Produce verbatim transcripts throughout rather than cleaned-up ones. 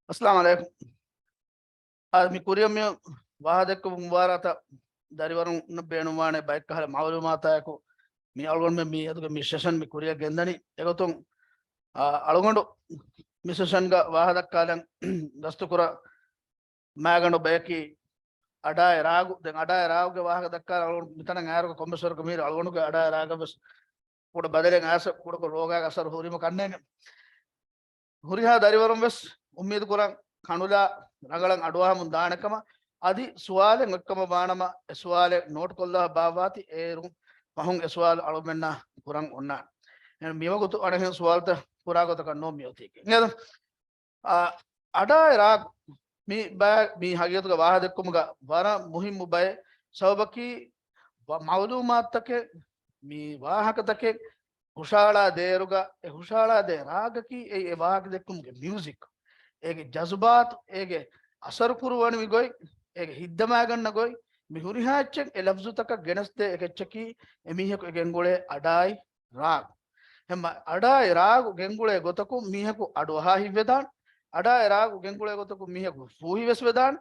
އައްސަލާމު ޢަލައިކުމް. އާ، މި ކުރިއަށް މި ވާހަކަދެއްކުމުގެ މުބާރާތަށް ދަރިވަރުންނަށް ބޭނުންވާނެ ބައެއްކަހަލަ މަޢުލޫމާތާއެކު މި އަޅުގަނޑުމެން މި އަދުގެ މި ސެޝަން މި ކުރިއަށް ގެންދަނީ. އެގޮތުން، އާ، އަޅުގަނޑު މި ސެޝަންގަ ވާހަކަދައްކާލަން ގަސްތުކުރާ މާގަނޑު ބަޔަކީ އަޑާއި ރާގު. ދެން އަޑާއި ރާގުގެ ވާހަކަ ދައްކާ އަޅުގަނޑު މިތަނަށް އައިރުގަ ކޮންމެސް ވަރަކަށް މީރު އަޅުގަނޑުގެ އަޑާއި ރާގަށް ވެސް ކުޑަ ބަދަލެއް އައިސް ކުޑަކޮށް ރޯގާގެ އަސަރު ހުރީމަ ކަންނޭނގެ. ހުރިހާ ދަރިވަރުން ވެސް އުއްމީދު ކުރަން ކަނުލާ ރަނގަޅަށް އަޑުއަހަމުން ދާނެ ކަމަށް. އަދި ސުވާލެއް އޮތްކަމަށް ވާނަމަ އެ ސުވާލެއް ނޯޓް ކޮށްލާ ބާއްވާތި. އޭރު ފަހުން އެ ސުވާލު އަޅުމެންނާ ކުރަން އޮންނާނެ. އެހެން މިވަގުތު އަނެއްހެން ސުވާލުތައް ކުރާ ގޮތަކަށް ނޯ މިއޮތީ. އާ، އަޑާއި ރާގު މި ބަ-، މި ހަގީގަތުގަ ވާހަކަދެއްކުމުގަ ވަރަށް މުހިއްމު ބައެއް. ސަބަބަކީ ވަ-، މަޢުލޫމާތުތަކެއް، މި ވާހަކަތަކެއް ހުށަހަޅާ ދޭއިރުގަ އެ ހުށަހަޅާ ދޭ ރާގަކީ އެއީ އެ ވާހަކަދެއްކުމުގެ މިއުޒިކް، އޭގެ ޖަޒުބާތު، އޭގެ އަސަރު ކުރުވަނިވި ގޮތް، އޭގެ ހިތްދަމާގަންނަ ގޮތް، މި ހުރިހާ އެއްޗެއް އެ ލަފްޒުތަކަށް ގެނެސްދޭ އެކެއްޗަކީ އެ މީހަކު އެ ގެންގުޅޭ އަޑާއި ރާގު. އެހެންމަ އަޑާއި ރާގު ގެންގުޅޭ ގޮތަކުން މީހަކު އަޑުއަހާ ހިތްވެދާނެ. އަޑާއި ރާގު ގެންގުޅޭ ގޮތަކުން މީހަކު ފޫހިވެސް ވެދާނެ.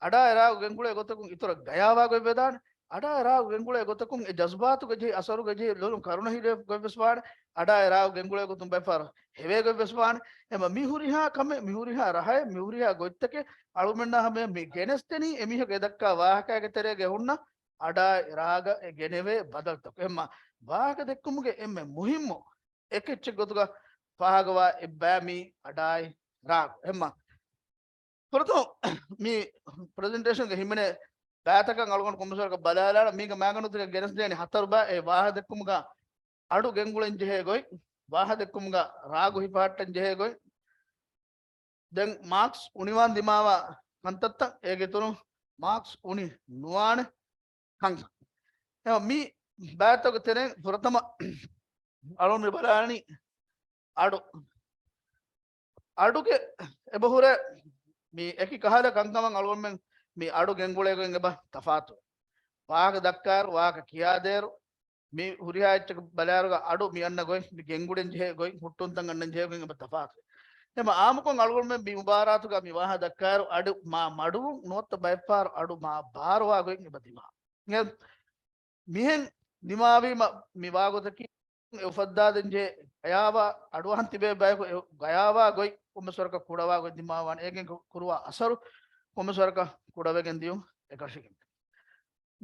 އަޑާއި ރާގު ގެންގުޅޭ ގޮތަކުން އިތުރަށް ގަޔާވާ ގޮތް ވެދާނެ. އަޑާއި ރާގު ގެންގުޅޭ ގޮތަކުން އެ ޖަޒުބާތުގެ ޖެހި އަސަރުގެ ޖެހި ލޮލުން ކަރުނަ ހިލޭ ގޮތް ވެސް ވާނެ. އަޑާއި ރާގު ގެންގުޅޭ ގޮތުން ބައެއް ފަހަރު ހެވޭ ގޮތް ވެސް ވާނެ. އެހެންމަ މި ހުރިހާ ކަމެއް، މި ހުރިހާ ރަހައެއް، މި ހުރިހާ ގޮތްތަކެއް އަޅުމެންނާ ހަމަޔަށް މި ގެނެސްދެނީ އެ މީހަކު އެ ދައްކާ ވާހަކައިގެ ތެރޭގަ ހުންނަ އަޑާއި ރާގަށް އެ ގެނެވޭ ބަދަލުތަކުން. އެހެންމަ ވާހަކަ ދެއްކުމުގެ އެންމެ މުހިއްމު އެކެއްޗެއް ގޮތުގަ ފާހަގަވާ އެއްބައި މީ އަޑާއި ރާގު. އެހެންމަ ފުރަތަމަ މި ޕްރެޒެންޓޭޝަންގެ ހިމެނޭ ބައިތަކަށް އަޅުގަނޑު ކޮންމެސް ވަރަކަށް ބަލާލާނަ. މީގަ މާގަނޑު ތިކަން ގެނެސްދޭނެ ހަތަރު ބައި. އެ ވާހަކަ ދެއްކުމުގަ އަޑު ގެންގުޅެން ޖެހޭ ގޮތް، ވާހަކަ ދެއްކުމުގަ ރާގު ހިފަހައްޓަން ޖެހޭ ގޮތް، ދެން މާކްސް އުނިވާން ދިމާވާ ކަންތައްތައް، އޭގެ އިތުރުން މާކްސް އުނި ނުވާނެ ކަންކަން. އެހެން މި ބައިތަކުގެ ތެރެއިން ފުރަތަމަ އަޅުން މި ބަލާނީ އަޑު. އަޑުގެ އެބަހުރޭ މި އެކި ކަހަލަ ކަންކަމަށް އަޅުގަނޑުމެން މި އަޑު ގެންގުޅޭ ގޮތް އެބަ ތަފާތު. ވާހަކަ ދައްކާއިރު، ވާހަކަ ކިޔާދޭއިރު، މި ހުރިހާ އެއްޗަކު ބަލާއިރުގަ އަޑު މި އަންނަ ގޮތް، މި ގެންގުޅެން ޖެހޭ ގޮތް، ހުއްޓުންތައް އަންނަން ޖެހޭ ގޮތް އެބަ ތަފާތު. އެމަ އާއްމުކޮށް އަޅުގަނޑުމެން މި މުބާރާތުގަ މި ވާހަކަ ދައްކާއިރު އަޑު މާ މަޑުވުން ނުވަތަ ބައެއްފަހަރު އަޑު މާ ބާރުވާ ގޮތް އެބަ ދިމާ. މިހެން ދިމާވީމަ މި ވާގޮތަކީ އެ އުފައްދާދޭން ޖެހޭ ގަޔާވާ، އަޑުއަހަން ތިބޭ ބަޔަކު އެ ގަޔާވާ ގޮތް ކޮންމެސް ވަރަކަށް ކުޑަވާ ގޮތް ދިމާވާނެ. އޭގެން ކު-، ކުރުވާ އަސަރު ކޮންމެސް ވަރަކަށް ކުޑަވެގެން ދިޔުން އެކަށީގެން.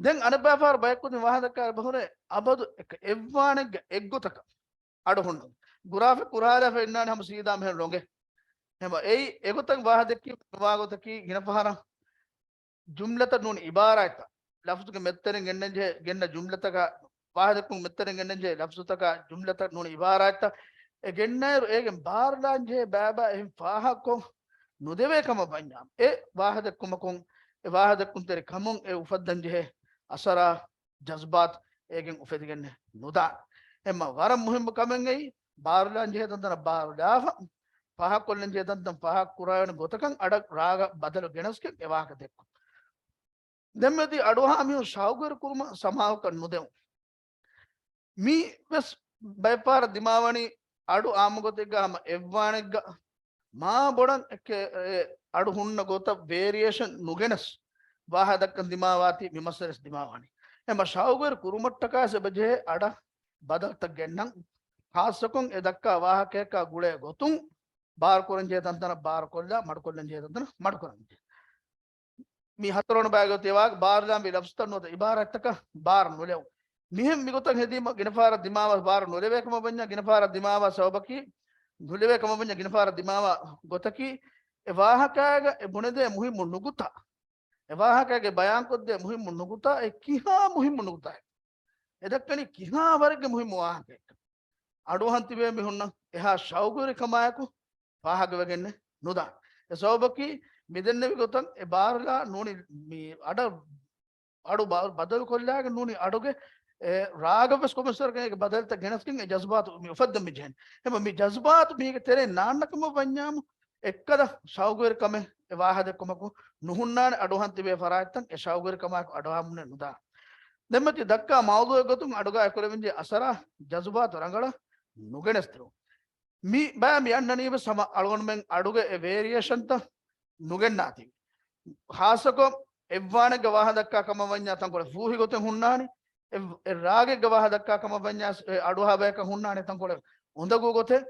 ދެން އަނެއްބައިފަހަރު ބަޔަކު މި ވާހަކަ ދައްކާ އެބަހުރޭ އަބަދު އެއްވާނެއްގެ އެއްގޮތަކަށް އަޑު ހުންނަ. ގުރާފެއް ކުރާލާފަ އިންނާނެ ހަމަ ސީދާ މިހެން ރޮނގެ. ހަމަ އެއީ އެގޮތަށް ވާހަކަ ދެއްކީ ވާގޮތަކީ ގިނަ ފަހަރަށް ޖުމްލަތައް ނޫން އިބާރާތްތައް، ލަފްޒުގެ މެދުތެރެއިން ގެންނަން ޖެހޭ، ގެންނަ ޖުމްލަތަކާ، ވާހަކަ ދެއްކުން މެދުތެރެއިން ގެންނަން ޖެހޭ ލަފްޒުތަކާ، ޖުމްލަތައް ނޫން އިބާރާތްތައް އެ ގެންނައިރު އޭގެން ބާރުލާން ޖެހޭ ބައިބައި އެހެން ފާހަގަކޮށް ނުދެވޭ ކަމަށް ވަންޏާ، އެ ވާހަކަ ދެއްކުމަކުން، އެ ވާހަކަ ދެއްކުންތެރި ކަމުން އެ އުފައްދަން ޖެހޭ އަސަރާ، ޖަޒުބާތު އޭގެން އުފެދިގެން ނުދާނެ. އެހެންމަ ވަރަށް މުހިއްމު ކަމެއް އެއީ، ބާރުލާން ޖެހޭ ތަންތަނަށް ބާރުލާފަ، ފާހަގަކޮށްލަން ޖެހޭ ތަންތަން ފާހަގަ ކުރާނެ ގޮތަކަށް އަޑަށް ރާގަށް ބަދަލު ގެނެސްގެން އެ ވާހަކަ ދެއްކުން. ދެންމެދި އަޑުއަހާ މީހުން ޝައުގުވެރި ކުރުމަށް ސަމާލުކަން ނުދެވުން. މި ވެސް ބައެއްފަހަރަށް ދިމާވަނީ އަޑު އާއްމު ގޮތެއްގަ ހަމަ އެއްވާނެއްގަ މާ ބޮޑަށް އެކެ-، އެ އަޑު ހުންނަ ގޮތަށް ވޭރިއޭޝަން ނުގެނެސް ވާހަކަ ދައްކަން ދިމާވާތީ މި މައްސަލަ ވެސް ދިމާވަނީ. އެމަ ޝައުގުވެރި ކުރުމަށްޓަކާ އެބަޖެހޭ އަޑަށް ބަދަލުތައް ގެންނަން. ޚާއްޞަކޮށް އެ ދައްކާ ވާހަކަޔަކާ ގުޅޭ ގޮތުން ބާރުކުރަން ޖެހޭ ތަންތަނަށް ބާރުކޮށްލާ، މަޑުކޮށްލަން ޖެހޭ ތަންތަނަށް މަޑުކުރަން ޖެހޭ. މި ހަތަރުވަނަ ބައިގެ ތިޔަވާގެ ބާރުލާންވީ ލަފްޒުތައް ނުވަތަ އިބާރާތްތަކަށް ބާރު ނުލެވުން. މިހެން މިގޮތަށް ހެދީމަ ގިނަ ފަހަރަށް ދިމާވާ ބާރު ނުލެވޭ ކަމަށް ވަންޏާ، ގިނަ ފަހަރަށް ދިމާވާ ސަބަބަކީ، ނުލެވޭ ކަމަށް ވަންޏާ ގިނަ ފަހަރަށް ދިމާވާ ގޮތަކީ، އެ ވާހަކައިގަ އެ ބުނެދޭ މުހިއްމު ނުކުތާ، އެ ވާހަކައިގެ ބަޔާންކޮށްދޭ މުހިއްމު ނުކުތާ، އެ ކިހާ މުހިއްމު ނުކުތާއެއް އެ ދައްކަނީ ކިހާ ވަރެއްގެ މުހިއްމު ވާހަކައެއްކަން. އަޑުއަހަން ތިބޭ މީހުންނަށް އެހާ ޝައުގުވެރިކަމާއެކު ފާހަގަވެގެން ނުދާނެ. އެ ސަބަބަކީ މި ދެންނެވި ގޮތަށް އެ ބާރުލާ ނޫނީ މި އަޑަށް، އަޑު ބަ-، ބަދަލުކޮށްލާގެން ނޫނީ އަޑުގެ އެ ރާގަށްވެސް ކޮންމެސް ވަރަކަށް ބަދަލުތައް ގެނެސްގެން އެ ޖަޒުބާތު މި އުފައްދަން މި ޖެހެނީ. އެމަ މި ޖަޒުބާތު މީގެ ތެރެއިން ނާންނަ ކަމަށް ވަންޏާމު އެއްކަލަ ޝައުގުވެރިކަމެއް އެ ވާހަކަ ދެއްކުމަކު ނުހުންނާނެ އަޑުއަހަން ތިބޭ ފަރާތްތައް އެ ޝައުގުވެރިކަމާއެކު އަޑުއަހަމުންނެއް ނުދާނެ. ދެންމެ ތި ދައްކާ މައުޟޫއެއް ގޮތުން އަޑުގަ އެކުލެވެންޖެހޭ އަސަރާ ޖަޒުބާތު ރަނގަޅަށް ނުގެނެސްދެވުން. މި ބައި މި އަންނަނީވެސް ހަމަ އަޅުގަނޑުމެން އަޑުގެ އެ ވޭރިއޭޝަންތައް ނުގެންނާތީ. ހާއްސަކޮށް އެއްވާނެއްގެ ވާހަ ދައްކާ ކަމަށް ވަންޏާ ތަންކޮޅެއް ފޫހި ގޮތެއް ހުންނާނެ. އެ، އެ ރާގެއްގެ ވާހަ ދައްކާ ކަމަށް ވަންޏާ އެ އަޑުއަހާ ބަޔަކަށް ހުންނާނެ ތަންކޮޅެއް އުނދަގޫ ގޮތެއް.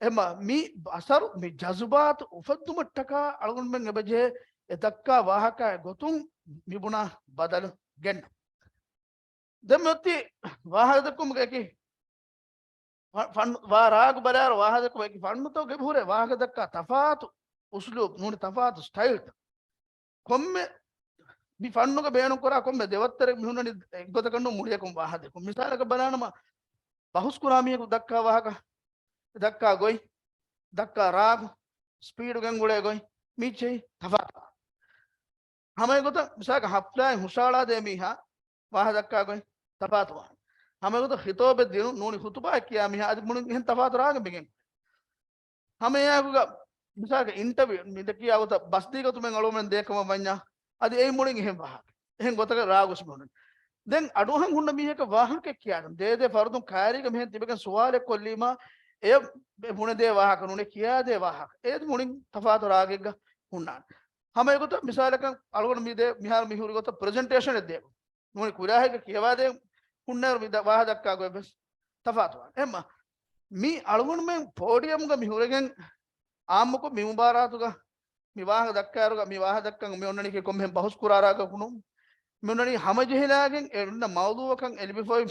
އެމަ މި އަސަރު މި ޖަޒުބާތު އުފައްދުމަށްޓަކާ އަޅުގަނޑުމެން އެބަޖެހޭ އެ ދައްކާ ވާހަކާއެއް ގޮތުން މި ބުނާ ބަދަލު ގެންނަ. ދެން މިއޮތީ ވާހަކަ ދެއްކުމުގެ އެކި ފަ-، ފަން-، ވާ ރާގު ބަލާއިރު ވާހަކަ ދެއްކުމުގެ އެކި ފަންނުތަކުގެ ހުރެ ވާހަކަ ދައްކާ ތަފާތު އުސްލޫބް ނޫނީ ތަފާތު ސްޓައިލްތައް. ކޮންމެ މި ފަންނުގަ ބޭނުންކުރާ ކޮންމެ ދެވައްތަރެއް މިހުންނަނީ އެއްގޮތަކަށް ނޫން މުޅިއަކުން ވާހަކަ ދެއްކުން. މިސާލަކަށް ބަލާނަމަ ބަހުސް ކުރާ މީހަކު ދައްކާ ވާހަކަ، ދައްކާ ގޮތް، ދައްކާ ރާގު، ސްޕީޑު ގެންގުޅޭ ގޮތް، މިއްޗެހި ތަފާތު. ހަމައެގޮތަށް މިސާލަކަށް ހަފްލާއިން ހުށަހަޅާދޭ މީހާ ވާހަ ދައްކާ ގޮތް ތަފާތުވާނެ. ހަމައެގޮތަށް ޚިޠޯބެއް ދިނުން ނޫނީ ޚުތުބާއެއް ކިޔާ މީހާ އަދި މުޅިން އެހެން ތަފާތު ރާގެއް މިގެން. ހަމައެއާއެކުގަ މިސާލަކަށް އިންޓަވިއު މިދެކިޔާ ގޮތަށް ބަސްދީގަތުމެއް އަޅުގަނޑުމެން ދޭ ކަމަށް ވަންޏާ އަދި އެއީ މުޅިން އެހެން ވާހަކަ. އެހެން ގޮތަކަށް ރާގު އުސްމިހުން. ދެން އަޑުއަހަން ހުންނަ މީހަކަށް ވާހަކައެއް ކިޔާދިނުން. ދޭދޭ ފަރުދުން ކައިރީގަ މިހެން ތިބެގެން ސުވާލެއް ކޮށްލީމާ އެ ބުނެދޭ ވާހަކަ ނޫނޭ ކިޔާދޭ ވާހަކަ. އޭ މުޅިން ތަފާތު ރާގެއްގަ ހުންނާނެ. ހަމައެގޮތަށް މިސާލަކަށް އަޅުގަނޑު މި ދޭ މިހާރު މި ހުރި ގޮތަށް ޕްރެޒެންޓޭޝަނެއް ދޭ. ނޫނީ ކުރާހެއްގަ ކިޔަވާދޭ ހުންނައިރު މި ދަ-، ވާހަ ދައްކާ ގޮތްވެސް ތަފާތުވާނެ. އެހެންމަ މި އަޅުގަނޑުމެން ޕޯޑިއަމްގަ މި ހުރެގެން އާއްމުކޮށް މި މުބާރާތުގަ މި ވާހަ ދައްކާއިރުގަ މި ވާހަ ދައްކަން މި އޮންނަނީކީ ކޮންމެހެން ބަހުސް ކުރާ ރާގަކު ނޫން. މި އޮންނަނީ ހަމަޖެހިލާގެން އެ އޮންނަ މައުޟޫއަކަށް އެ ލިބިފައި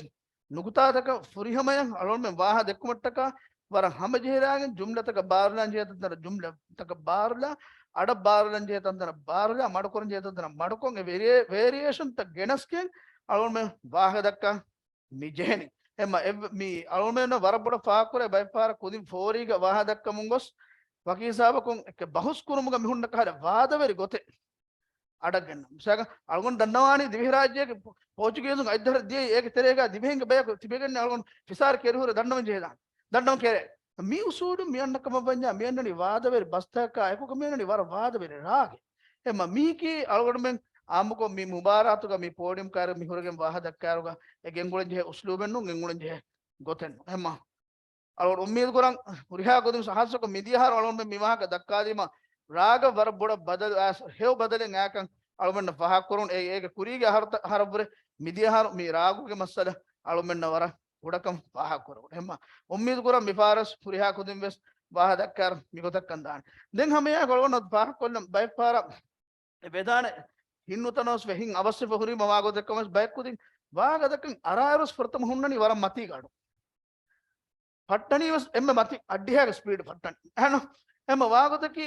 ނުކުތާތަކަށް ފުރިހަމަޔަށް އަޅުގަނޑުމެން ވާހަ ދެއްކުމަށްޓަކާ ވަރަށް ހަމަޖެހިލާގެން ޖުމްލަތަކަށް ބާރުލާން ޖެހޭ ތަންތަނަށް ޖުމްލަތަކަށް ބާރުލާ، އަޑަށް ބާރުލާން ޖެހޭ ތަންތަނަށް ބާރުލާ، މަޑުކުރަން ޖެހޭ ތަންތަނަށް މަޑުކޮށް އެ ވެރިއޭ-، ވޭރިއޭޝަންތައް ގެނަސްގެން އަޅުގަނޑުމެން ވާހަ ދައްކާ މި ޖެހެނީ. އެމަ އެ-، މި އަޅުމެންނަށް ވަރަށް ބޮޑަށް ފާހަގަކުރޭ ބައެއްފަހަރަށް ކުދިން ފޯރީގަ ވާހަ ދައްކަމުން ގޮސް، ވަކި ހިސާބަކުން އެކެ ބަހުސް ކުރުމުގަ މި ހުންނަ ކަހަލަ ވާދަވެރި ގޮތެއް އަޑަށް ގެންނަ. މިސާލަކަށް އަޅުގަނޑު ދަންނަވާނީ ދިވެހިރާއްޖޭގެ ޕޯ-، ޕޯޗުގީޒުން އަތްދަށަށް ދިޔައީ އޭގެ ތެރޭގަ ދިވެހިންގެ ބަޔަކު ތިބެގެން އަޅުގަނޑު ފިސާރަ ކެރިހުރެ ދަންނަވަން ޖެހޭދާނެ. ދަންނަވަން ކެރޭ. މި އުސޫލުން މި އަންނަ ކަމަށް ވަންޏާ މި އަންނަނީ ވާދަވެރި ބަސްތަކަކާ އެކުގަ މި އަންނަނީ ވަރަށް ވާދަވެރި ރާގެއް. އެމަ މީކީ އަޅުގަނޑުމެން އާއްމުކޮށް މި މުބާރާތުގަ މި ޕޯޑިއަމް ކާރި މި ހުރެގެން ވާހަ ދައްކާއިރުގަ އެ ގެންގުޅެން ޖެހޭ އުސްލޫބެއް ނޫން، ގެންގުޅެން ޖެހޭ ގޮތެއް ނޫން. އެމަ އަޅުގަނޑު އުއްމީދު ކުރަން ހުރިހާ ކުދިން ހާއްސަކޮށް މިދިޔަ އަހަރު އަޅުގަނޑުމެން މި ވާހަކަ ދައްކާލީމަ ރާގަށް ވަރަށް ބޮޑަށް ބަދަލު އައިސް ހެޔޮ ބަދަލެއް އައިކަން އަޅުގަނޑަށް ފާހަގަކުރުން. އޭ، އޭގެ ކުރީގެ އަހަރުތަ-، އަހަރަށްވުރެ މިދިޔަ އަހަރު މި ރާގުގެ މައްސަލަ އަޅުމެންނަށް ވަރަށް ކުޑަކަން ފާހަގަކުރެވުނު. އެހެންމަ އުއްމީދު ކުރަން މިފާރަސް ހުރިހާ ކުދިން ވެސް ވާހަ ދައްކާއިރު މިގޮތަށް ކަން ދާނެ. ދެން ހަމައެއާ އަޅުގަނޑު ފާހަގަކޮށްލަން ބައެއްފަހަރަށް އެ ވެދާނެ ހިންނުތަނަވެސް ވެ ހިން އަވަސްވެފަ ހުރީމަ ވާގޮތެއްކަމަސް ބައެއްކުދިން ވާގަދަކަން އަރާއިރުސް ފުރަތަމަ ހުންނަނީ ވަރަށް މަތީގަ އަޑު. ފައްޓަނީވެސް އެންމެ މަތި އައްޑިހާގެ ސްޕީޑް ފައްޓަނީ. އެހެން އެމަ ވާގޮތަކީ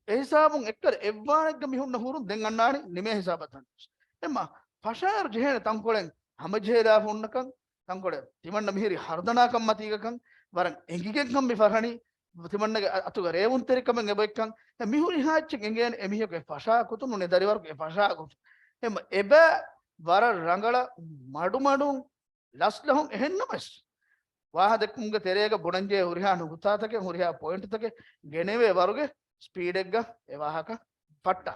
އެހިސާބުން އެއްކަލަ އެއްވާނެއްގަ މިހުންނަ ހުރުން ދެން އަންނާނީ ނިމޭ ހިސާބަށް ދަންނަވެސް. އެމަ ފަށާއިރު ޖެހޭނެ ތަންކޮޅެއް ހަމަޖެހިލާ ހުންނަކަން ތަންކޮޅެއް ތިމަންނަ މިހިރީ ހަރުދަނާކަން މަތީގަކަން ވަރަށް އެނގިގެންކަން މި ފަށަނީ ތިމަންނަގެ އަ-، އަތުގަ ރޭވުންތެރިކަމެއް އެބައޮތްކަން އެ މިހުރިހާ އެއްޗެއް އެނގޭނެ އެމީހަކު އެ ފަށާ ގޮތުން ނޫނީ ދަރިވަރަކު އެ ފަށާ ގޮތުން. އެމަ އެބަ ވަރަށް ރަނގަޅަށް މަޑުމަޑުން ލަސްލަހުން އެހެންނަމަވެސް ވާހަ ދެއްކުމުގެ ތެރޭގަ ބުނަންޖެހޭ ހުރިހާ ނުކުތާތަކެއް ހުރިހާ ޕޮއިންޓްތަކެއް ގެނެވޭ ވަރުގެ ސްޕީޑެއްގަ އެ ވާހަކަ ފައްޓާ.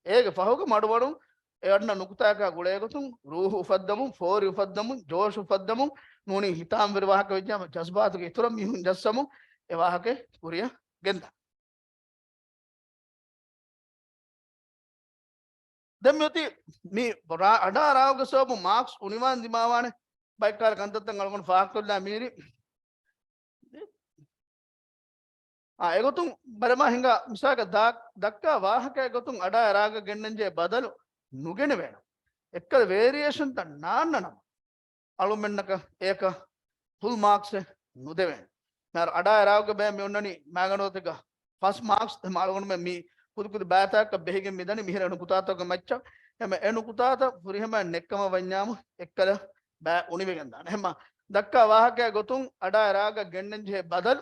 އޭގެ ފަހުގަ މަޑުމަޑުން އެ އަންނަ ނުކުތާއަކާ ގުޅޭގޮތުން ރޫހު އުފައްދަމުން، ފޯރި އުފައްދަމުން، ޖޯޝް އުފައްދަމުން، ނޫނީ ހިތާމަވެރި ވާހަކަ ވެއްޖާމަ ޖަޒްބާތުގެ އިތުރަށް މީހުން ޖައްސަމުން އެ ވާހަކަ ކުރިއަށް ގެންދާ. ދެން މިއޮތީ މި ރާ-، އަޑާ ރާގުގެ ސަބަބުން މާކްސް އުނިވާން ދިމާވާނެ ބައެއްކާލަ ކަންތައްތައް އަޅުގަނޑު ފާހަގަކޮށްލާ މީރި. އާ، އެގޮތުން ބަލަމާ ހިނގާ މިސާލަކަށް ދާ-، ދައްކާ ވާހަކައެއް ގޮތުން އަޑާ ރާގަށް ގެންނަންޖެހޭ ބަދަލު ނުގެނެވޭނަމަ، އެއްކަލަ ވޭރިއޭޝަންތައް ނާންނަނަމަ، އަޅުމެންނަކަށް އެއަކަށް ފުލް މާކްސެއް ނުދެވޭނެ. މިހާރު އަޑާ ރާގުގެ ބައެއް މި އޮންނަނީ މާގަނޑު ގޮތެއްގަ ފަސް މާކްސް، އެހެން އަޅުގަނޑުމެން މި ކުދިކުދި ބައިތަކަކަށް ބެހިގެން މިދަނީ މިހިރަ ނުކުތާތަކުގެ މައްޗަށް. އެހެން އެ ނުކުތާތައް ފުރިހަމައަށް ނެއްކަމަށް ވަންޏާމު އެއްކަލަ ބައި އުނިވެގެން ދާނެ. އެހެން ދައްކާ ވާހަކައެއް ގޮތުން އަޑާ ރާގަށް ގެންނަން ޖެހޭ ބަދަލު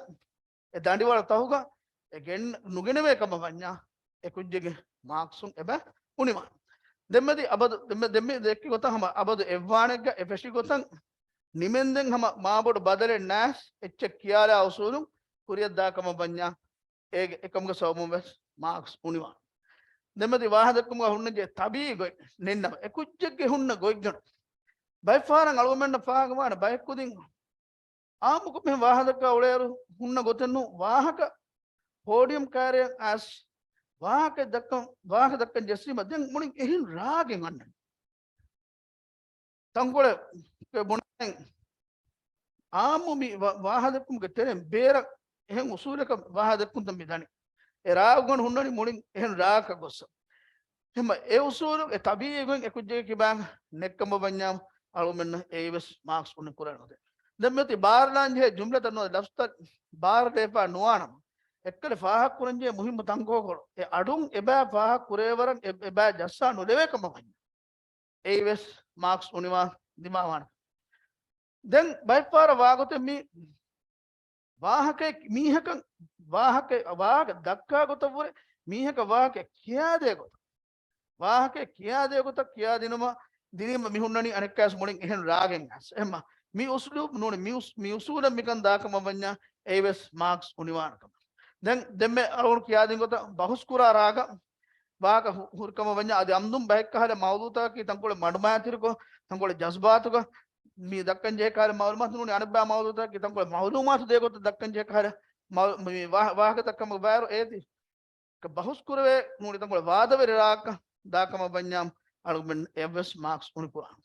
އެ ދަނޑިވަޅު ތަހުގަ އެ ގެން-، ނުގެނެވޭ ކަމަށް ވަންޏާ އެ ކުއްޖެއްގެ މާކްސުން އެބަ އުނިވާނެ. ދެންމެދި އަބަދު، ދެންމެ-، ދެންމެ ދެއްކި ގޮތަށް ހަމަ އަބަދު އެއްވާނެއްގަ އެ ފެށި ގޮތަށް ނިމެންދެން ހަމަ މާބޮޑު ބަދަލެއް ނާސް އެއްޗެއް ކިޔާލާ އުސޫލުން ކުރިއަށް ދާ ކަމަށް ވަންޏާ އޭގެ އެކަމުގެ ސަބަބުން ވެސް މާކްސް އުނިވާނެ. ދެންމެދި ވާހަ ދެއްކުމުގަ ހުންނަންޖެހޭ ތަބީޢީ ގޮތް ނެތްނަމަ އެ ކުއްޖެއްގެ ހުންނަ ގޮތްގަނޑު ބައެއް ފަހަރަށް އަޅުގަނޑުމެންނަށް ފާހަގަވާނެ ބައެއްކުދިން އާއްމުކޮށް މިހެން ވާހަކަ ދައްކާ އުޅޭއިރު ހުންނަ ގޮތެއް ނޫން. ވާހަކަ ޕޯޑިއަމް ކައިރިއަށް އައިސް ވާހަކަ ދައްކަން، ވާހަކަ ދައްކަން ޖެއްސީމަ ދެން މުޅިން އެހެން ރާގެއް އަންނަނީ. ތަންކޮޅެއް ބުނާނެ އާއްމު މި ވާ-، ވާހަކަ ދެއްކުމުގެ ތެރެއިން ބޭރަށް އެހެން އުސޫލަކަށް ވާހަކަ ދެއްކުންތަ މި ދަނީ. އެ ރާގުގަނޑު ހުންނަނީ މުޅިން އެހެން ރާގަކަށް ގޮއްސަ. ހެމަ އެ އުސޫލު އެ ތަބީޢީ ގޮތް އެކުއްޖެއް ކިބާ ނެއްކަމަށް ވަންޏާ އަޅުމެންނަށް އެއީވެސް މާކްސް އުނިކުރަން ނުދޭ. ދެން މިއޮތީ ބާރުލާން ޖެހޭ ޖުމްލަތައް ނުވަތަ ލަފްޒުތައް ބާރުލައިފާ ނުވާނަމަ، އެއްކަލަ ފާހަގަކުރަން ޖެހޭ މުހިއްމު ތަންކޮޅު އެ އަޑުން އެބަ ފާހަގަ ކުރޭ ވަރަށް އެ-، އެބަ ޖައްސާ ނުލެވޭ ކަމަށް ވަންޏާ. އެއީވެސް މާކްސް އުނިވާ ދިމާވާނެ. ދެން ބައެއްފަހަރަށް ވާގޮތެއް މި ވާހަކައެއް މީހަކަށް ވާހަކަ، ވާހަކަ ދައްކާ ގޮތަށްވުރެ މީހަކަށް ވާހަކަ ކިޔާދޭ ގޮތަށް، ވާހަކަ ކިޔާދޭ ގޮތަށް ކިޔާދިނުމަށް ދިނީމަ މި ހުންނަނީ އަނެއްކާވެސް މުޅިން އެހެން ރާގެއް އަސް. އެހެންމަ މި އުސްލޫބް ނޫނީ، މި އުސް-، މި އުސޫލަށް މިކަން ދާކަމަށް ވަންޏާ އެއީވެސް މާކްސް އުނިވާނެ ކަމަށް. ދެން ދެންމެ އަޅުގަނޑު ކިޔާދިން ގޮތަށް ބަހުސްކުރާ ރާގަށް ވާހަކަ ހު-، ހުރިކަމަށް ވަންޏާ އަދި އަމްދުން ބަހެއްކަހަލަ މައުޟޫޢުތަކަކީ ތަންކޮޅެއް މަޑުމައިތިރިކޮށް، ތަންކޮޅެއް ޖަޒްބާތުގަ މި ދައްކަން ޖެހޭ ކަހަލަ މައުލޫމާތު ނޫނީ އަނެއްބާ މައުޟޫޢުތަކަކީ ތަންކޮޅެއް މައުލޫމާތު ދޭ ގޮތަށް ދައްކަން ޖެހޭ ކަހަލަ މައު-، މި ވާ-، ވާހަކަ ދައްކަމުގެ ބައިވަރު އޭތި ބަހުސް ކުރެވޭ ނޫނީ ތަންކޮޅެއް ވާދަވެރި ރާގަކަށް ދާކަމަށް ވަންޏާ އަޅުގަނޑުމެން އެއްވެސް މާކްސް އުނިކުރާނެ.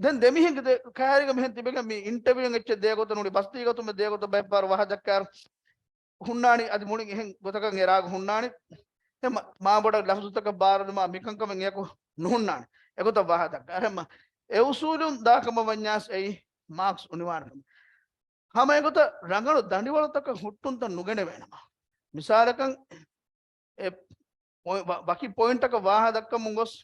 ދެން ދެމީހެއްގެ ދެ-، ކައިރީގަ މިހެން ތިބެގެން މި އިންޓަވިއުއެއް އެއްޗެއް ދޭ ގޮތަށް ނޫނީ ބަސްތީގަތުމެއް ދޭ ގޮތަށް ބައެއްފަހަރު ވާހަކަ ދައްކާއިރު ހުންނާނީ އަދި މުޅިން އެހެން ގޮތަކަށް އެ ރާގު ހުންނާނީ. އެ މަ-، މާބޮޑަށް ލަފްޒުތަކަށް ބާރުލުމާ މިކަންކަމެއް އެއަކު ނުހުންނާނެ. އެގޮތަށް ވާހަކަ ދައްކާ. އެ މަ-، އެ އުސޫލުން ދާކަމަށް ވަންޏާސް އެއީ މާކްސް އުނިވާނެ ކަމެއް. ހަމަ އެގޮތަށް ރަނގަޅު ދަނޑިވަޅުތަކަށް ހުއްޓުންތައް ނުގެނެވޭނަމަ. މިސާލަކަށް އެ ޕޮއި-، ވަ-، ވަކި ޕޮއިންޓަކަށް ވާހަކަ ދައްކަމުން ގޮސް،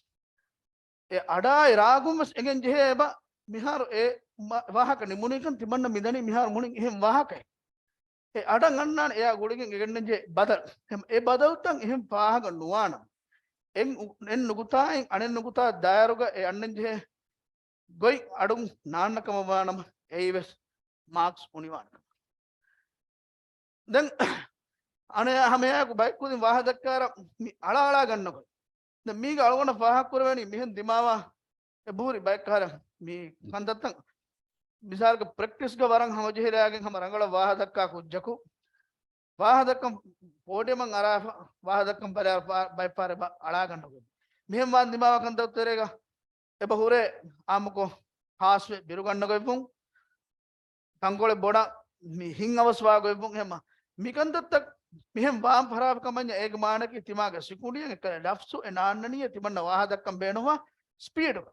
އެ އަޑާއި ރާގުން ވެސް އެނގެން ޖެހޭ އެބަ މިހާރު އެ މަ-، ވާހަކަ ނިމުނީކަން ތިމަންނަ މިދަނީ މިހާރު މުޅިން އެހެން ވާހަކައެއް. އެ އަޑަށް އަންނާނެ އެއާ ގުޅިގެން އެ ގެންނަން ޖެހޭ ބަދަލު. އެ ބަދަލުތައް އެހެން ފާހަގަ ނުވާނަމަ، އެއް އު-، އެއް ނުގުތާއިން އަނެއް ނުގުތާ ދާއިރުގަ އެ އަންނަން ޖެހޭ ގޮތް އަޑުން ނާންނަ ކަމަށް ވާނަމަ، އެއީވެސް މާކްސް އުނިވާނެ ކަމަށް. ދެން އަނެއް ހަމައެއާއެކު ބައެއްކުދިން ވާހަކަ ދައްކާއިރަށް މި އަޅާ އަޅާ ގަންނަ ގޮތް. ދެން މީގަ އަޅުގަނޑަށް ފާހަގަ ކުރެވޭނީ މިހެން ދިމާވާ އެ ބުހުރި ބައެއްކަހަލަ މި ކަންތައްތައް މިސާލަކަށް ޕްރެކްޓިސްގަ ވަރަށް ހަމަޖެހިލާގެން ހަމަ ރަނގަޅަށް ވާހަކަ ދައްކާ ކުއްޖަކު ވާހަކަ ދައްކަން ޕޯޑިއަމަށް އަރާފަ ވާހަކަ ދައްކަން ބަލާ-، ބަ-، ބައެއްފަހަރެއް އަޅާގަންނަ ގޮތް. މިހެން ވާން ދިމާވާ ކަންތައް ތެރޭގަ އެބަ ހުރޭ އާއްމުކޮށް ހާސްވެ ބިރުގަންނަ ގޮތްވުން، ތަންކޮޅެއް ބޮޑަށް މި ހިތް އަވަސްވާ ގޮތްވުން ހެމަ މިކަންތައްތައް މިހެން ވާން ފަރާފަ ކަމަންޏާ އޭގެ މާނައަކީ ތިމާގެ ސިކުނޑިއަށް އެއްކަލަ ލަފްޒު އެ ނާންނަނީ ތިމަންނަ ވާހަކަ ދައްކަން ބޭނުންވާ ސްޕީޑުގަ.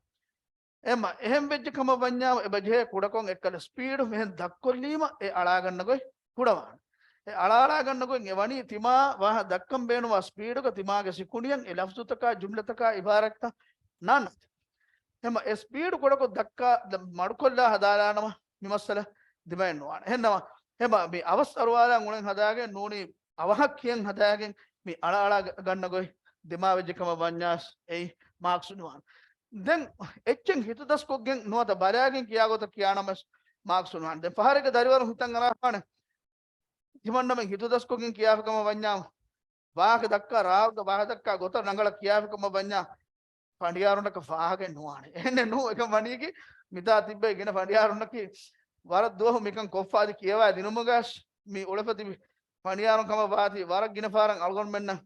އެމަ އެހެން ވެއްޖެ ކަމަށް ވަންޏާ އެބަ ޖެހޭ ކުޑަކޮށް އެއްކަލަ ސްޕީޑު މިހެން ދަށްކޮށްލީމަ އެ އަޅާގަންނަ ގޮތް ކުޑަވާނެ. އެ އަޅާ އަޅާގަންނަ ގޮތް އެ ވަނީ ތިމާ ވާހަ ދައްކަން ބޭނުންވާ ސްޕީޑުގަ ތިމާގެ ސިކުނޑިއަށް އެ ލަފްޒުތަކާ ޖުމްލަތަކާ އިބާރާތްތައް ނާންނަތި. ހެމަ އެ ސްޕީޑު ކުޑަކޮށް ދައްކާ ދަ-، މަޑުކޮށްލާ ހަދާލާނަމަ މި މައްސަލަ ދިމައެއް ނުވާނެ. އެހެންނަމަ ހެމަ މި އަވަސް އަރުވާލާ އުޅެން ހަދާގެން ނޫނީ އަވަހަށް ކިޔަން ހަދާގެން މި އަޅާ އަޅާ ގަ-، ގަންނަ ގޮތް ދިމާވެއްޖެ ކަމަށް ވަންޏާސް އެއީ މާކްސް ނުވާނެ. ދެން އެއްޗެއް ހިތުދަސްކޮށްގެން ނުވަތަ ބަލާގެން ކިޔާ ގޮތަށް ކިޔާނަމަސް މާކްސް ނުވާނެ. ދެން ފަހަރެއްގެ ދަރިވަރު ހިތަށް އަރާފާނެ. ތިމަންނަމެން ހިތުދަސްކޮށްގެން ކިޔާފި ކަމަށް ވަންޏާ ވާހަކަ ދައްކާ ރާގުގަ ވާހަކަ ދައްކާ ގޮތަށް ރަނގަޅަށް ކިޔާފި ކަމަށް ވަންޏާ ފަނޑިޔާރުންނަކަށް ފާހަގަ ނުވާނެ. އެހެނެއް ނޫ އެކަން ވަނީކީ މިތާ ތިއްބެވި ގިނަ ފަނޑިޔާރުންނަކީ ވަރަށް ދުވަހު މިކަން ކޮށްފަ އަދި ކިޔަވާ ދިނުމުގަސް މި އުޅެފަ ތިބި ފަނޑިޔާރުން ކަމަށް ވާތީ ވަރަށް ގިނަ ފަހަރަށް އަޅުގަނޑުމެންނަށް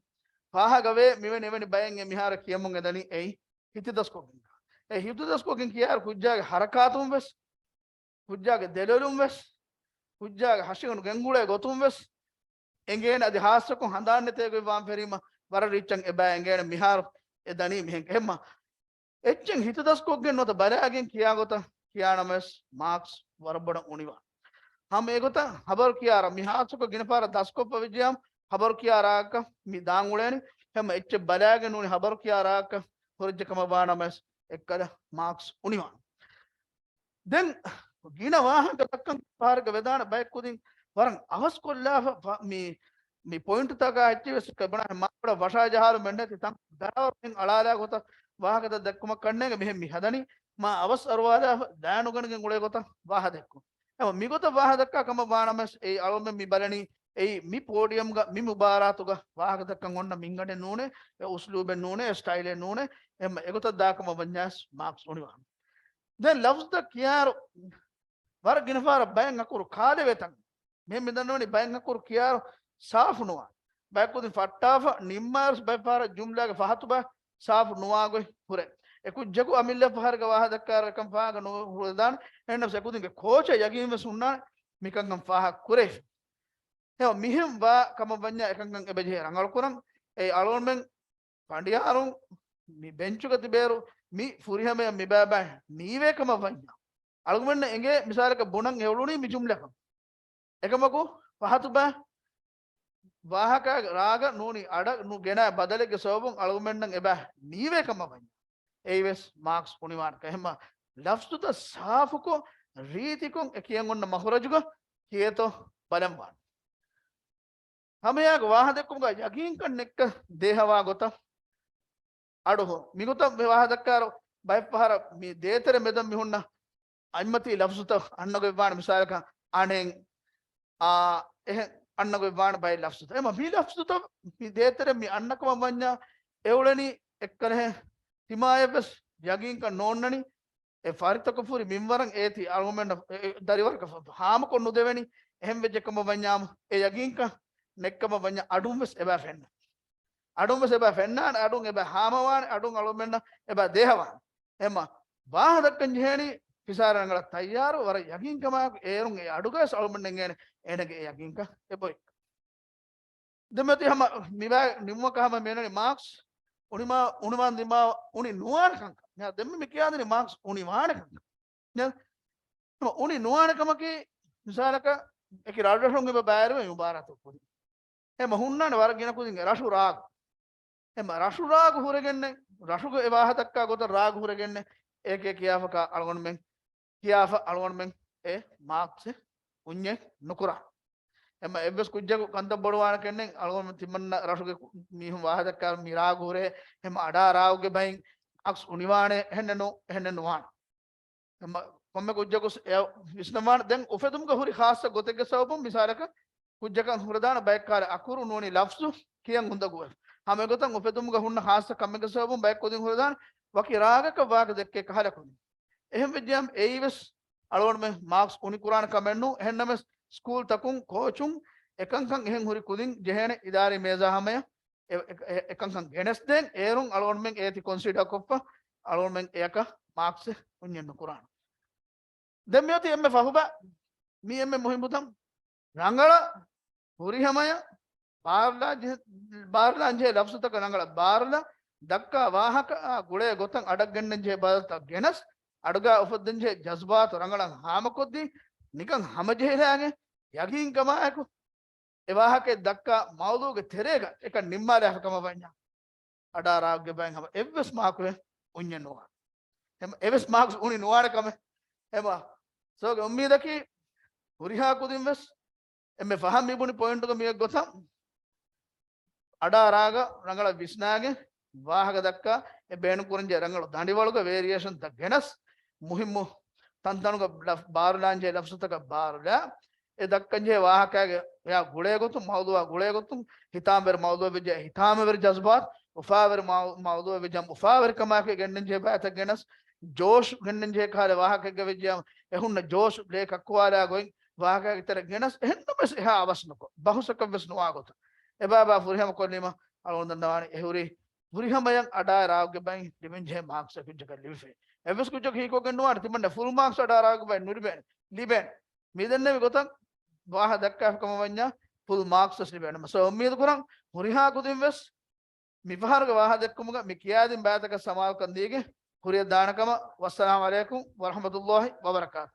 ފާހަގަވޭ މިވެނި އެވެނި ބައެއް އެ މިހާރު ކިޔަމުން އެދަނީ އެއީ ހިތުދަސްކޮށްގެން. އެ ހިތުދަސްކޮށްގެން ކިޔާއިރު ކުއްޖާގެ ހަރަކާތުން ވެސް ކުއްޖާގެ ދެލޮލުން ވެސް، ކުއްޖާގެ ހަށިގަނޑު ގެންގުޅޭ ގޮތުން ވެސް އެނގޭނެ. އަދި ހާއްސަކޮށް ހަނދާން ނެތޭ ގޮތް ވާން ފެރީމަ ވަރަށް ރީއްޗަށް އެބަ އެނގޭނެ މިހާރު އެ ދަނީ މިހެން. އެހެންމަ އެއްޗެއް ހިތުދަސްކޮށްގެން ނުވަތަ ބަލާގެން ކިޔާ ގޮތަށް ކިޔާނަމަވެސް މާކްސް ވަރަށް ބޮޑަށް އުނިވާނެ. ހަމަ އެގޮތަށް ހަބަރު ކިޔާ ރަށް މި ހާއްސަކޮށް ގިނަ ފަހަރަށް ދަސްކޮށްފަ ވެއްޖެޔާމަ ހަބަރު ކިޔާ ރަށްކަށް މި ދާން އުޅޭނީ. ހަމަ އެއްޗެއް ބަލާގެން ނޫނީ ހަބަރު ކިޔާ ރަށްކަށް ހުރެއްޖެ ކަމަށް ވާނަމަވެސް އެއްކަލަ މާކްސް އުނިވާނެ. ދެން ގިނަ ވާހަކަ ދައްކަން ފަހަރެއްގަ ވެދާނެ ބައެއް ކުދިން ވަރަށް އަވަސްކޮށްލާފަ ފަ-، މި، މި ޕޮއިންޓުތަކާ އެއްޗެއް ވެސް ބުނާ މާބޮޑަށް ވަށާ ޖަހާލުމެއް ނެތި ތަން ދާވަރު މިހެން އަޅާލާ ގޮތަށް ވާހަކަތައް ދެއްކުމަށް ކަންނޭނގެ މިހެން މި ހަދަނީ މާ އަވަސް އަރުވާލާފަ ދާނުގަނެގެން އުޅޭ ގޮތަށް ވާހަކަ ދެއްކުން. އެހެން މިގޮތަށް ވާހަކަ ދައްކާ ކަމަށް ވާނަމަވެސް އެއީ އަޅުމެން މި ބަލަނީ އެއީ މި ޕޯޑިއަމްގަ މި މުބާރާތުގަ ވާހަކަ ދައްކަން އޮންނަ މިންގަނޑެއް ނޫނޭ، އެ އުސްލޫބެއް ނޫނޭ، އެ ސްޓައިލެއް ނޫނޭ، އެހެން އެގޮތަށް ދާ ކަމަށް ވަންޏާސް މާކްސް އުނިވާނެ. ދެން ލަފްޒުތައް ކިޔާއިރު ވަރަށް ގިނަ ފަހަރަށް ބައެއް އަކުރު ކާލެވޭ ތަން. މި މިދަންނަވަނީ ބައެއް އަކުރު ކިޔާރު ސާފު ނުވާ. ބައެއް ކުދިން ފައްޓާފަ ނިންމާއިރުސް ބައެއް ފަހަރަށް ޖުމްލާގެ ފަހަތު ބަ ސާފު ނުވާ ގޮތް ހުރޭ. އެ ކުއްޖަކު އަމިއްލަ ފަހަރުގެ ވާހަ ދައްކާއިރު އެކަން ފާހަގަ ނު ހުރެދާނެ. އެހެންނަމަސް އެ ކުދިންގެ ކޯޗަށް ޔަގީން ވެސް ހުންނާނެ މިކަންކަން ފާހަގަ ކުރެވިފަ. އެހެން މިހެން ވާ ކަމަށް ވަންޏާ އެކަންކަން އެބަޖެހޭ ރަނގަޅު ކުރަން. އެ އަޅުގަނޑުމެން ފަނޑިޔާރުން މި ބެންޗުގަ ތިބޭރު މި ފުރިހަމަޔަށް މި ބައިބައި ނީވޭ ކަމަށް ވަންޏާ، އަޅުގަނޑަށް އެނގޭ މިސާލަކަށް ބުނަން އެ އުޅުނީ މި ޖުމްލަކަށް. އެކަމަކު ފަހަތު ބަ ވާހަކަ ރާގަ ނޫނީ އަޑަށް ނު ގެނާ ބަދަލެއްގެ ސަބަބުން އަޅުގަނޑަށް އެބަ ނީވޭ ކަމަށް ވަންޏާ، އެއީވެސް މާކްސް އުނިވާނެ. އެހެންމަ ލަފްޒުތައް ސާފުކޮށް ރީތިކޮށް އެ ކިޔަން އޮންނަ މަހުރަޖުގަ ކިޔޭތޯ ބަލަން ވާނެ. ހަމައެއާގެ ވާހަ ދެއްކުމުގަ ޔަގީންކަން ނެއްކަ ދޭހަވާ ގޮތަށް އަޑު ހޯ. މިގޮތަށް މި ވާހަ ދައްކާރު ބައެއް ފަހަރަށް މި ދޭތެރެ މެދަށް މި ހުންނަ އަތްމަތީ ލަފްޒުތައް އަންނަ ގޮތް ވާނެ. މިސާލަކަށް އަނެއް، އާ، އެހެން އަންނަ ގޮތް ވާނެ ބައެއް ލަފްޒުތައް. އެމަ މި ލަފްޒުތައް މި ދޭތެރެ މި އަންނަ ކަމަށް ވަންޏާ އެ އުޅެނީ އެއްކަލަހެ ތިމާޔަށް ވެސް ޔަގީންކަން ނޯންނަނީ. އެ ފަރިތަކު ފުރި މިންވަރަށް އޭތި އަޅުގަނޑަށް އެ، އެ ދަރިވަރަކަށް ހާމަކޮށް ނުދެވެނީ. އެހެން ވެއްޖެ ކަމަށް ވަންޏާމު އެ ޔަގީންކަން ނެއްކަމަށް ވަންޏާ އަޑުން ވެސް އެބަ ފެންނަ. އަޑުން ވެސް އެބަ ފެންނާނެ، އަޑުން އެބަ ހާމަވާނެ، އަޑުން އަޅުގަނޑަށް އެބަ ދޭހަވާނެ. އެމަ ވާހަ ދައްކަން ޖެހޭނީ ފިސާރަ ރަނގަޅަށް ތައްޔާރު، ވަރަށް ޔަގީންކަމާއެކު އޭރުން އެ އަޑުގައި ވެސް އަޅުގަނޑަށް އެނގޭނެ އޭނަގެ އެ ޔަގީންކަން އެބޮތް. ދެމެތި ހަމަ މިބާ ނިމުމަކަށް ހަމަ މިއަންނަނީ މާކްސް އުނިމާ، އުނިވާން ދިމާ އުނި ނުވާނެ ކަންކަން. މިހާ ދެންމެ މި ކިޔާދިނީ މާކްސް އުނިވާނެ ކަންކަން. ނަ، ހަމަ އުނި ނުވާނެ ކަމަކީ މިސާލަކަށް އެކި ރަށްރަށުން އެބަ ބައިވެރިވެ މި މުބާރާތު ކުރި. އެމަ ހުންނާނެ ވަރަށް ގިނަ ކުދިން ރަށު ރާގު. އެމަ ރަށު ރާގު ހުރެގެންނެ، ރަށުގެ އެ ވާހަ ދައްކާ ގޮތަށް ރާގު ހުރެގެންނެ، އޭކޭ ކިޔާފަކާ އަޅުގަނޑުމެން ކިޔާފަ އަޅުގަނޑުމެން އެ މާކްސް އެއް އުންޏެއް ނުކުރާ. އެމަ އެއްވެސް ކުއްޖަކު ކަންތައް ބޮޑުވާނެ ކެންނެން އަޅުގަނޑު ތިމަންނަ ރަށުގެ ކު-، މީހުން ވާހަ ދައްކާ މި ރާގު ހުރޭ، އެމަ އަޑާ ރާގުގެ ބައިން މާކްސް އުނިވާނެ، އެހެންނެއް ނު-، އެހެންނެއް ނުވާނެ. އެމަ ކޮންމެ ކުއްޖަކު އެ ވިސްނަވާނެ. ދެން އުފެދުމުގަ ހުރި ޚާއްޞަ ގޮތެއްގެ ސަބަބުން މިސާލަކަށް ކުއްޖަކަށް ހުރެދާނެ ބައެއް ކާލެ އަކުރު ނޫނީ ލަފްޒު ކިޔަން އުނދަގޫވެފަ. ހަމަ އެގޮތަށް އުފެދުމުގަ ހުންނަ ޚާއްޞަ ކަމެއްގެ ސަބަބުން ބައެއް ކުދިން ހުރެދާނެ ވަކި ރާގަކަށް ވާހަކަ ދެއްކޭ ކަހަލަ ކުދިން. އެހެން ވެއްޖެއަމް އެއީވެސް އަޅުގަނޑުމެން މާކްސް އުނިކުރާނެ ކަމެއް ނޫން. އެހެންނަމަވެސް ސްކޫލްތަކުން ކޯޗުން އެކަންކަން އެހެން ހުރި ކުދިން ޖެހޭނެ އިދާރީ މޭޒާ ހަމަޔަށް އެ-، އެ-، އެ-، އެކަންކަން ގެނެސްދޭން. އޭރުން އަޅުގަނޑުމެން އޭތި ކޮންސިޑާ ކޮށްފަ އަޅުގަނޑުމެން އެއަކަށް މާކްސް އެއް އުންޏެއް ނުކުރާނެ. ދެން މިއޮތީ އެންމެ ފަހުބަ، މީ އެންމެ މުހިއްމު ތަން. ރަނގަޅަށް ފުރިހަމަޔަށް ބާރުލާ ޖެ-، ބާރުލާން ޖެހޭ ލަފްޒުތަކަށް ރަނގަޅަށް ބާރުލާ، ދައްކާ ވާހަކައާ ގުޅޭ ގޮތަށް އަޑަށް ގެންނަން ޖެހޭ ބަދަލުތައް ގެނަސް، އަޑުގަ އުފެއްދަން ޖެހޭ ޖަޒްބާތު ރަނގަޅަށް ހާމަކޮށްދީ، ނިކަން ހަމަޖެހިލާގެން ޔަގީންކަމާއެކު އެ ވާހަކައެއް ދައްކާ މައުޟޫގެ ތެރޭގަ އެކަން ނިންމާލާފަ ކަމަށް ވަންޏާ، އަޑާ ރާގުގެ ބައިން ހަމަ އެއްވެސް މާކު އެއް އުންޏެއް ނުވާނެ. ހަމަ އެއްވެސް މާކްސް އުނި ނުވާނެ ކަމެއް. ހަމަ ސޯގެ އުއްމީދަކީ ހުރިހާ ކުދިން ވެސް އެންމެ ފަހަށް މި ބުނި ޕޮއިންޓުގަ މިއޮތް ގޮތަށް އަޑާ ރާގަށް ރަނގަޅަށް ވިސްނާގެން ވާހަކަ ދައްކާ، އެ ބޭނުންކުރަންޖެހޭ ރަނގަޅު ދަނޑިވަޅުގެ ވޭރިއޭޝަންތައް ގެނަސް، މުހިއްމު ތަންތަނުގަ ލަފް-، ބާރުލާންޖެހޭ ލަފްޒުތަކަށް ބާރުލާ، އެ ދައްކަންޖެހޭ ވާހަކައިގެ އެއާ ގުޅޭގޮތުން، މައުޟޫއާ ގުޅޭގޮތުން، ހިތާމަވެރި މައުޟޫއެއް ވެއްޖެ ހިތާމަވެރި ޖަޒްބާތު، އުފާވެރި މައު-، މައުޟޫއެއް ވެއްޖެ އުފާވެރިކަމާއެކު ގެންނަންޖެހޭ ބައިތައް ގެނަސް، ޖޯޝް ގެންނަންޖެހޭ ކަހަލަ ވާހަކައެއްގަ ވެއްޖެ އެ ހުންނަ ޖޯޝް ބްލޭކް ކައްކުވާލާ ގޮތް ވާހަކައިގެ ތެރެ ގެނަސް އެހެންނަމަވެސް އެހާ އަވަސްނުކޮށް، ބަހުސަކަށްވެސް ނުވާގޮތަށް އެބާބާ ފުރިހަމަ ކޮށްލީމަ އަޅުގަނޑު ދަންނަވާނެ އެހުރީ ފުރިހަމަޔަށް އަޑާ ރާގުގެ ބައިން ލިބެންޖެހޭ މާކްސް އެކުއްޖަކަށް ލިބިފައި. އެއްވެސް ކުއްޖަކު ހީކޮށްގެން ނުވާނެ ތިމަންނަ ފުލް މާކްސް އަޑާ ރާގުގެ ބައިން ނުލިބޭނެ. ލިބޭނެ. މި ދެންނެވި ގޮތަށް ވާހަ ދައްކާފަ ކަމަށް ވަންޏާ ފުލް މާކްސް ވެސް ލިބޭނެ. މަސަ އުއްމީދު ކުރަން ހުރިހާ ކުދިން ވެސް މިފަހަރުގެ ވާހަ ދެއްކުމުގަ މި ކިޔާދިން ބައިތަކަށް ސަމާލުކަން ދީގެ ހުރިއަށް ދާނެ ކަމަށް. ވައްސަލާމް އަލައިކުމް ވަރަޙްމަތުﷲ ވަބަރަކާތު.